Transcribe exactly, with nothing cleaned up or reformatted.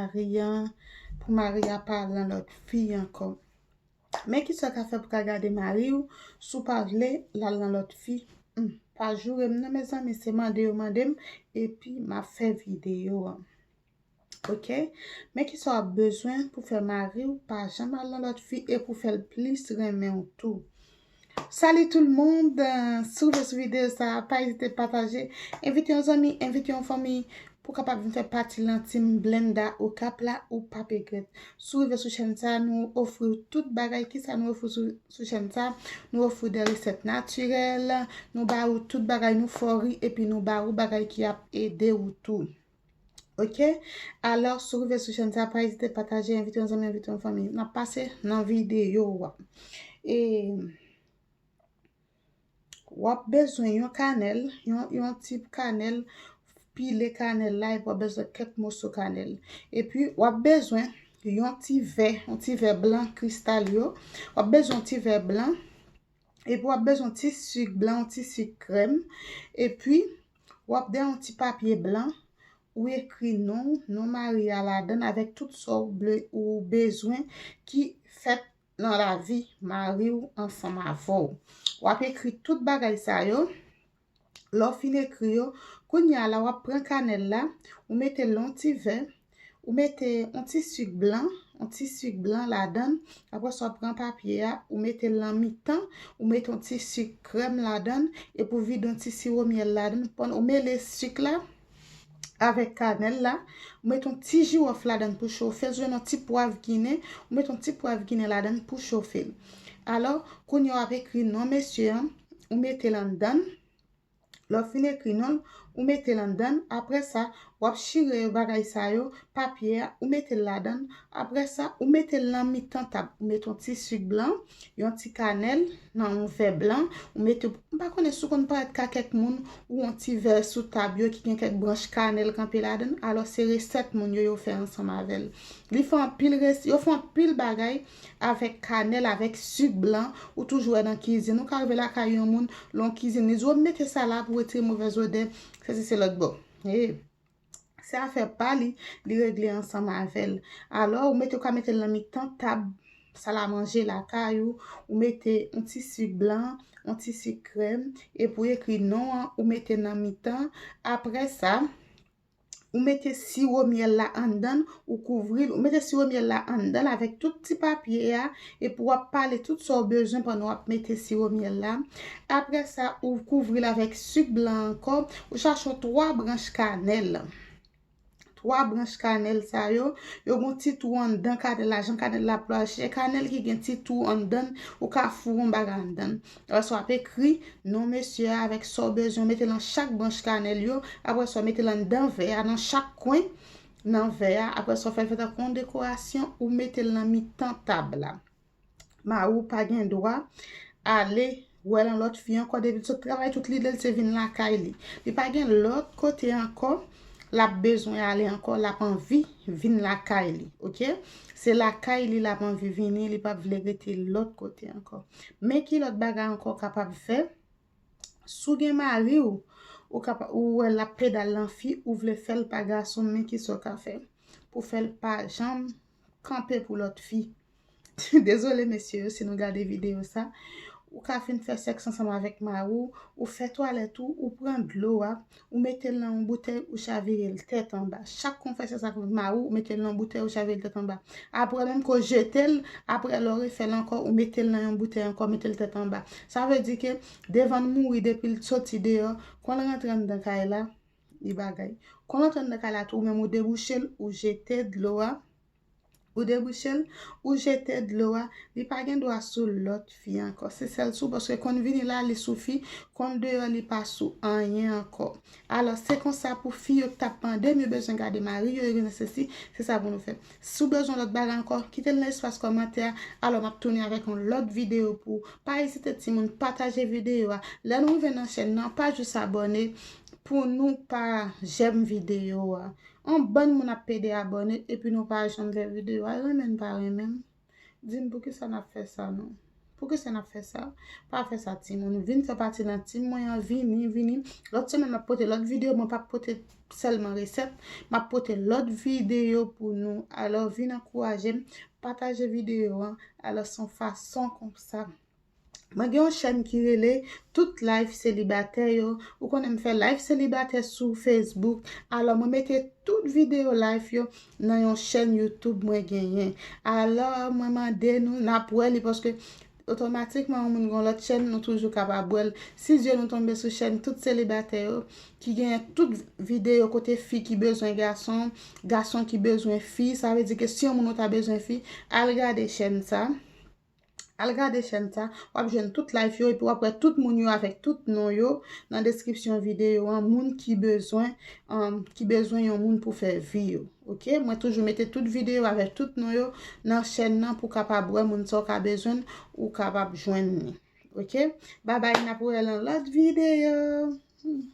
mari an, pou mari a pa al nan lòt fi ankò. Men kisa w ka fè pou ka gade mari w, si w pa vle l al nan lòt fi. Hmm, pa joure m non, mezanmi, se mande yo mande m, epi m ap fè videyo an. Ok? Men kisa w ap bezwen pou fè mari w pa janm al nan lòt fi e pou fè l plis renmen w tou. Salut tout le monde! Si w rive sou videyo sa a, pa ezite pataje. Envite yon zanmi, envite yon fanmi pou kapab vin fè pati nan team Blenda Okap la, ou p ap regrèt. Si w rive sou chèn sa a, nou ofri w tout bagay. Kisa nou ofri sou, sou chèn sa a? Nou ofri w de resèt natirèl, nou ba ou tout bagay, nou fè w ri, epi nou ba ou bagay ki ap ede w tou. Ok? Alò, si w rive sou chèn sa a, pa ezite pataje, envite yon zanmi, envite yon fanmi. N ap pase nan videyo a. E w ap bezwen yon kanèl, yon, yon ti kanèl, pile kanèl la, epi w ap bezwen kèk moso kanèl. Epi w ap bezwen yon ti vè, yon ti vè blan kristal yo. W ap bezwen yon ti vè blan. Epi w ap bezwen yon ti sik blan, yon ti sik krèm. Epi w ap gen yon ti papye blan, ou ekri non w, non mari a ladan l avèk tout sa w ble-, ou bezwen ki fèt nan lavi mari w ansanm avè w. W ap ekri tout bagay sa yo. Lè w fin ekri yo, kounye a la, w ap pran kanèl la, ou mete l nan yon ti vè, ou mete yon ti sik blan, yon ti sik blan ladan l. Apre sa, w ap pran papye a, ou mete l nan mitan, ou mete yon ti sik krèm ladan l, epi w vide yon ti siwo myèl ladan l. Pandan ou mele sik la avèk kanèl la, ou mete yon ti jiwòf ladan l pou chofe l, jwenn yon ti pwav ginen, ou mete yon ti pwav ginen ladan l pou chofe l. Alò, kounye a w ap ekri non mesye an, ou mete l anndan l. Lè w fin ekri non l, ou mete l anndan l. Apre sa, w ap chire bagay sa yo, papye a, ou mete l ladan l. Apre sa, ou mete l nan mitan tab. Ou mete yon ti sik blan, yon ti kanèl nan yon vè blan. Ou mete, m pa konnen si w konn parèt ka kèk moun, ou yon ti vè sou tab yo ki gen kèk branch kanèl kanpe ladan l. Alò, se resèt moun yo, yo fè ansanm avè l. Li fè anpil res-, yo fè anpil bagay avèk kanèl, avèk sik blan, ou toujou wè nan kizin. Ou ka rive lakay yon moun, lè w kizin, li di w mete sa la pou retire movèz odè, sesi se lòt bò. E, se afè pa li, li regle ansanm avè l. Alò, ou mete, ou ka mete l nan mitan tab salamanje lakay ou, ou mete yon ti sik blan, yon ti sik krèm, epi w ekri non an, ou mete nan mitan. Apre sa, ou mete siwo myèl la anndan l, ou kouvri l, ou mete siwo myèl la anndan l avèk tout ti papye a, epi w ap pale tout sa w bezwen pandan w ap mete siwo myèl la. Apre sa, ou kouvri l avèk sik blan ankò, ou chache yon twa branch kanèl. Twa branch kanèl sa yo, yo gen yon ti twou anndan kanèl la, jan kanèl la ploche, kanèl ki gen ti twou anndan l, ou ka foure yon bagay anndan l. Apre sa, w ap ekri non mesye a avèk sa w bezwen, ou mete l nan chak branch kanèl yo. Apre sa, w mete l anndan vè a, nan chak kwen nan vè a. Apre sa, w fè l fè tankou yon dekorasyon, ou mete l nan mitan tab la. Mari w pa gen dwa ale wè l yon lòt fi ankò, depi l sot travay, tout lide l se vin lakay li. Li pa gen lòt kote ankò l ap bezwen ale ankò, l ap anvi vin lakay li, ok? Se lakay li l ap anvi vini, li p ap vle rete lòt kote ankò. Men ki lòt bagay ankò w kapab fè? Si w gen mari w, ou kapa-, ou wè l ap pedal nan fi, ou vle fè l pa gason, men kisa w ka fè pou fè l pa janm kanpe pou lòt fi? Dezole, mesye yo, si nou gade videyo sa, ou ka fin fè sèks ansanm avèk mari w, ou fè twalèt ou, ou pran dlo a, ou mete l nan yon boutèy, ou chavire l tèt anba. Chak konfèsè sa konn mari w, ou mete l nan yon boutèy, ou chavire l tèt anba. Apre, menm ke w jete l, apre, lè w refè l ankò, ou mete l nan yon boutèy ankò, mete l tèt anba. Sa vle di ke devan l mouri, depi l soti deyò, kon l rantre anndan kay la, li bagay. Kon l rantre anndan kay la tou, ou menm ou debouche l, ou jete dlo a, ou debouche l, ou jete dlo a, li pa gen dwa sou lòt fi ankò. Se sèl sou, paske konn vini la, li sou fi, konn deyò, li pa sou anyen ankò. Alò, se konsa pou fi yo k t ap mande m, yo bezwen gade mari yo, yo gen sesi, se sa pou nou fè. Si w bezwen lòt bagay ankò, kite l nan espas kòmantè a, alò m ap tounen avèk yon lòt videyo pou ou. Pa ezite timoun, pataje videyo a. Lè nou rive nan chèn nan, pa jis abòne pou nou pa jèm videyo a. Yon bann moun ap pede abòne epi nou pa janm vè videyo a. Renmen n pa renmen m. Di m poukisa n ap fè sa non. Poukisa n ap fè sa? Pa fè sa, timoun. Vin fè pati nan tim mwen an, vini, vini. Lòt semèn, m ap pote lòt videyo, mwen p ap pote sèlman resèt. M ap pote lòt videyo pou nou. Alò, vin ankouraje m, pataje videyo an. Alò, se yon fason konsa. Mwen gen yon chèn ki rele Tout Life Selibatè yo. Ou konnen m fè life selibatè sou Facebook. Alò, mwen mete tout videyo life yo nan yon chèn YouTube mwen genyen. Alò, mwen mande nou, n ap wè li paske otomatikman yon moun gen yon lòt chèn, nou toujou kapab wè l. Si zye nou tonbe sou chèn Tout Selibatè yo, ki genyen tout videyo kote fi ki bezwen gason, gason ki bezwen fi, sa vle di ke si yon moun ou ta bezwen fi, al gade chèn sa. Al gade chèn sa, w ap jwenn tout life yo, epi w ap wè tout moun yo avèk tout non yo nan deskripsyon videyo an, moun ki bezwen, um, ki bezwen yon moun pou fè vi yo. Ok? Mwen toujou mete tout videyo avèk tout non yo nan chèn nan pou kapab wè moun sa w ka bezwen, ou kapab jwenn li. Ok? Babay, n ap wè nan lòt videyo. Hmm.